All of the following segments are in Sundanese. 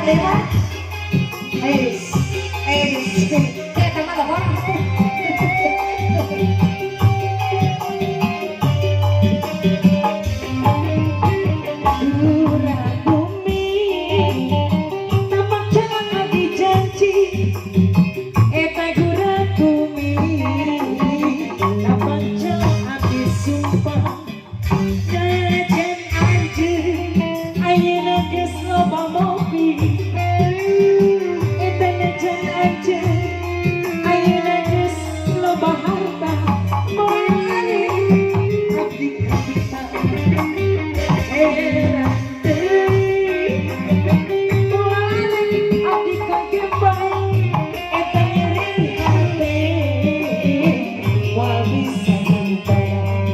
Deui mah. Eis, eis. Kayak sama lohor. Gurah bumi tapak jalan abdi janji, eta gurah bumi tapak jalan abdi sumpah. Najan anjeun ayeuna geus loba mobil, eta najan anjeun ayeuna geus loba harta, moal ari abdi kabita. Heran teuing, moal ari abdi kagembang, eta nyeri hate moal bisa dibayar.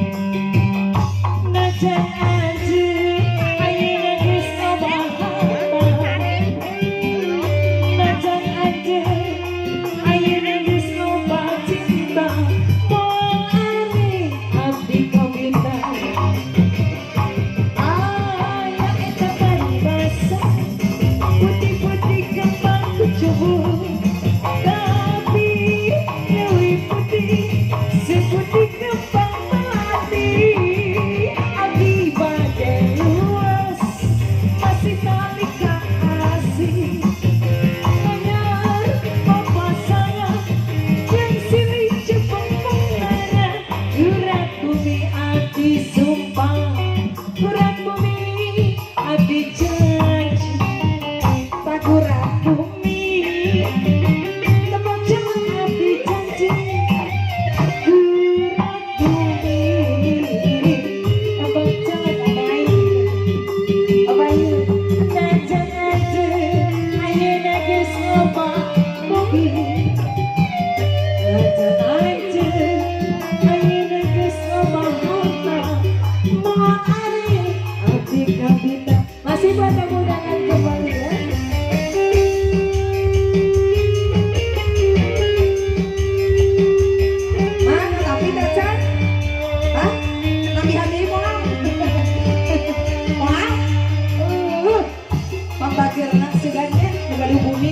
Najan anjeun ayeuna geus loba harta, najan anjeun ayeuna geus loba cinta, moal ari abdi kabita. Aya eta paribasa, putih-putih kembang kecubung, tapi leuwih putih seputih kembang melati. Abdi bade luas masih tali asih, anyar papasangan jeung silih cepeng-pengan. Gurat bumi abdi sumpah, gurat bumi abdi janji, tagurat bumi tebak jalan abdi janji. Gurat bumi tebak jalan abdi. Abayu, najan anjeun ayeuna geus loba mobil, najan anjeun ayeuna geus loba harta, moal ari abdi kabita. Masih buat tamu undangan kembali ya. Mana tapi tacan? Hah? Nambihan deui moal? Moal? Pambageurna sugan nya nu gaduh bumi.